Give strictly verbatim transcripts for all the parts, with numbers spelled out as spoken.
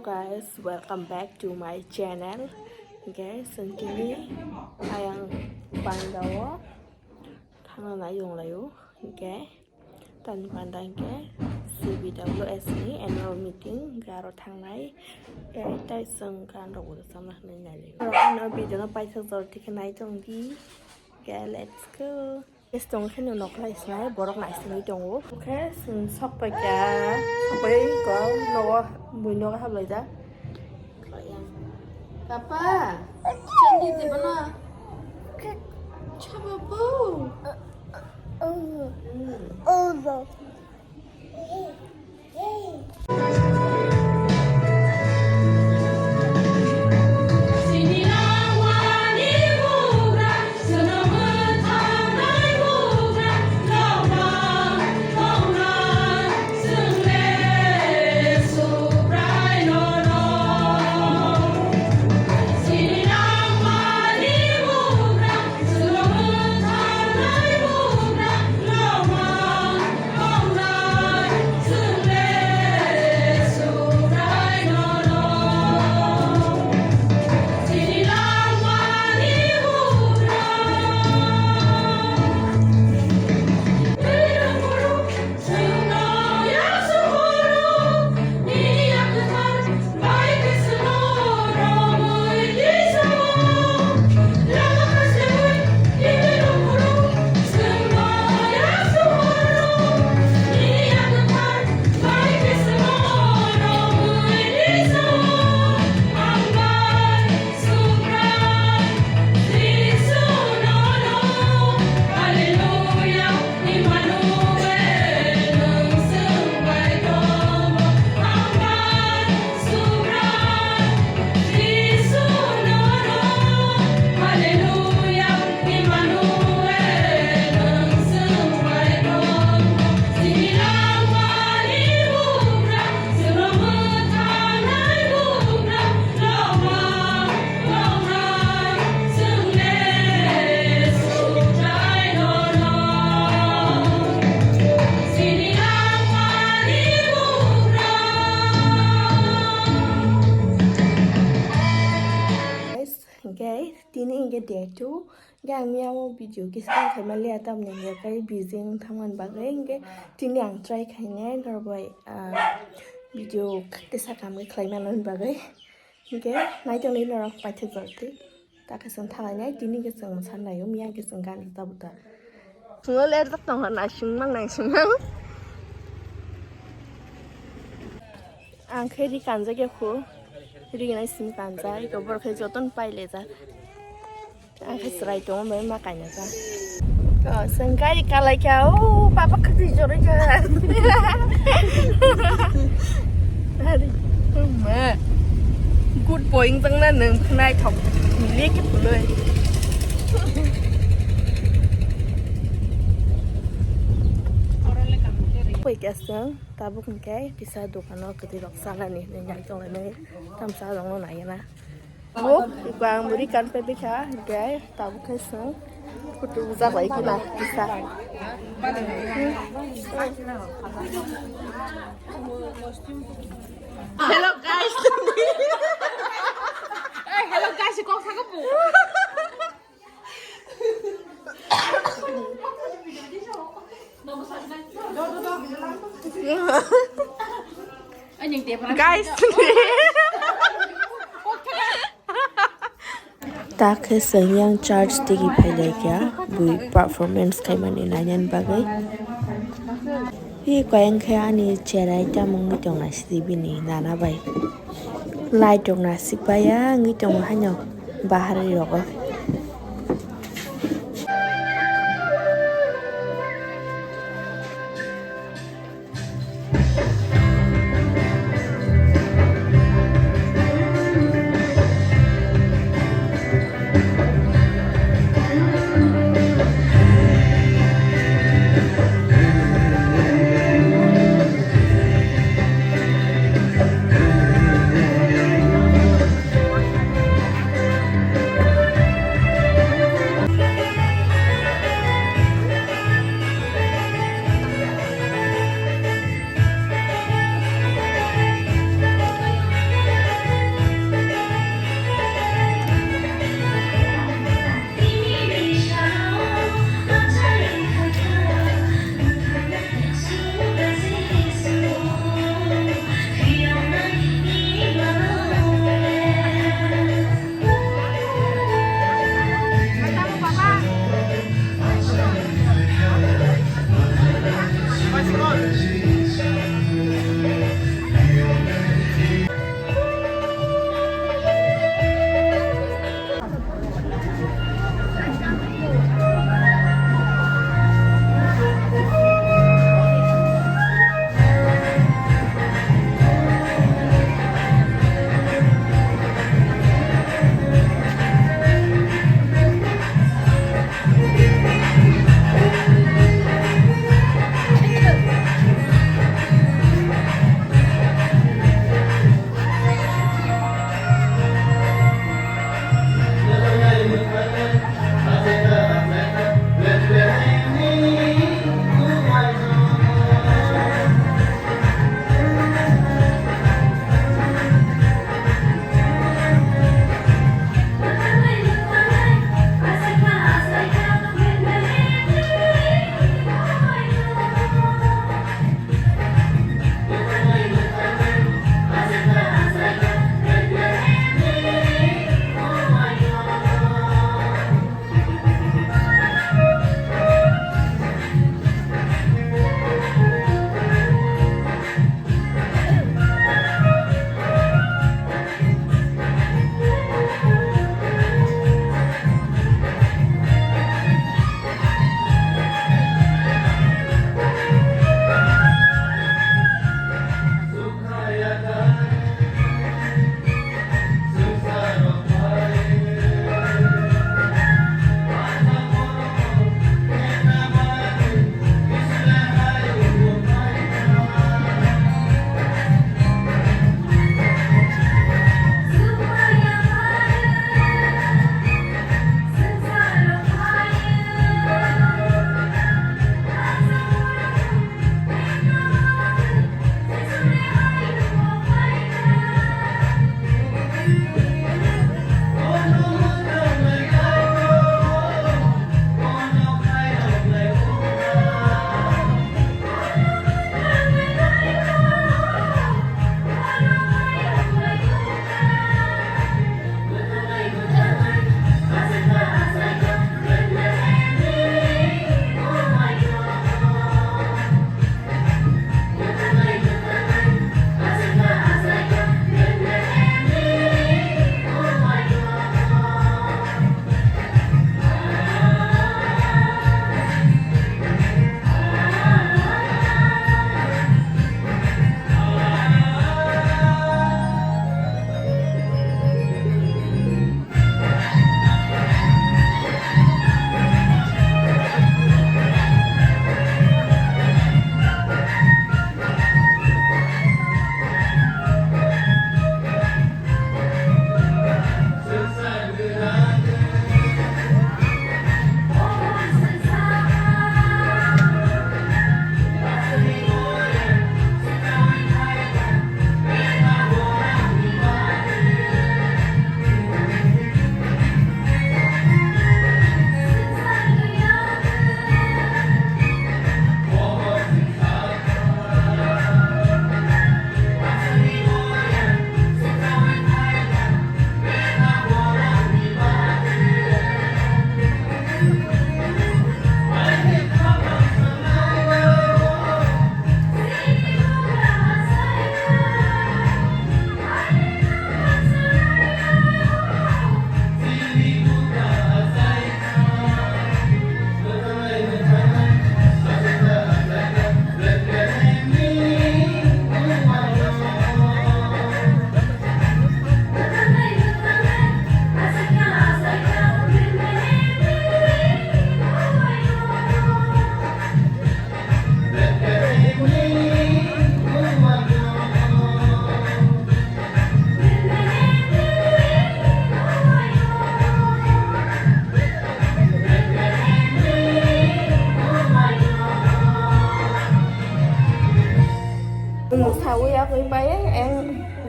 Guys, welcome back to my channel. Guys, chwng tini ayang panda o thangna nai tong lai o. Okay, tani panda hwnkhe C B W S ni annual meeting hwnkhe aro thangnai. Okay, tai chwng gan rok bo samna hwnwi nai lai o. Aro ano video no paithak jor tikhe nai tong di. Okay, let's go. Yes, tong khe no nokla isnai borok nai sini tongo. Khe sini sok pai kha, sok pai ko nogo bui nogo hablai jak. Papa, chandi di bana. Chaba bu. Guys, hingke tini hingke day two. Hingke ang miyao video kisa khaima liya, tamni hingke kai busy wng thangmani bagwi. Hingke tini ang try khainai norok bai, ah, video kisa kaham khe khlai manani bagwi. Hingke naitonglai norok paithak jor di. Takhe chwng thanglainai, tini khe chwng sanlaio, miyang khe chwng gan rwta buta. Chwngno lerjak tongkha, naisingmang naisingmang. Ang khe ri kanjak ya khu, ri nai simi kanjak, eko borok khe jotono pai lejak. Ang khe chwrai tongo, bai ma kainajak. O, chwng gari kalaikha, o, baba khwtwi jorikha. Ari, ma. Good boy wngjakna nwng khwnai thok. Leki puloi. Koi kasang, tabuk hwnkhe kisa dokano kwtwi rok chanani hinwi nai tonglainai. Tamsa rokno naiya na. Bo, iko ang bwrwi kan pebikha, hwnkhe tabuk khe chwng photo bujak bai khna kisa. Hello guys. Hey, hello guys, kok sago bu. Guys. Takhe chwng yang church tigi phailaikha bui performance khaimani nainani bagwi. Hi koyang khe ani cherai tamungwi tongna sidi bini nana bai. Light rok nasik baya wngwi tongo haino bahari rogo.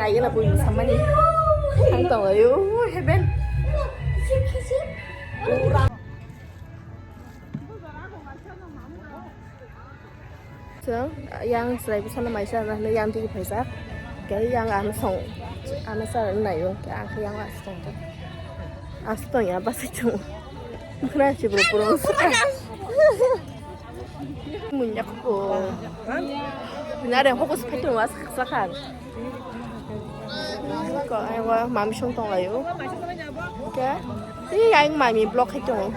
Aigena buini samani. Ang tonglaio, heaven. Chwng yang chwrai bwsano maisa rwna hwnwi yang tigi phaijak. Khe yang ano song, ano cha rwna naio. Khe ang khe yang aswk tongkha. Aswk tongya, bwsai chwng. Bwkhwnai se bwrwi puro wngkha. Munya ko. Nare hokos phai tongo aswk sakha. Ko aiwa mami song tonglaio. Khe. Ei, ang mami block khai tongo.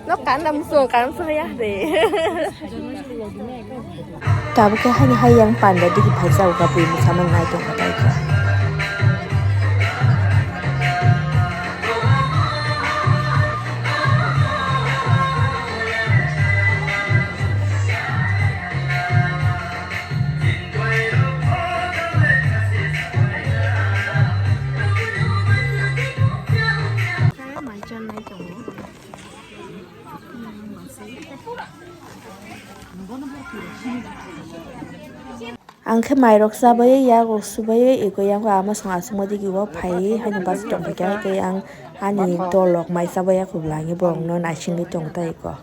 No kanda musung kan saya de. Tabuk khe haini hai yang panda digi phaisa uga bui musamani nai tongkha taikha. Ang khe mairok chabaiwi, yago subaiwi, eko yago ama song aswkma digi o phaiwi haino bus tongphikha, tei ang ani dolok mai chabaiya khobla, ang borokno naisingwi tongthai eko.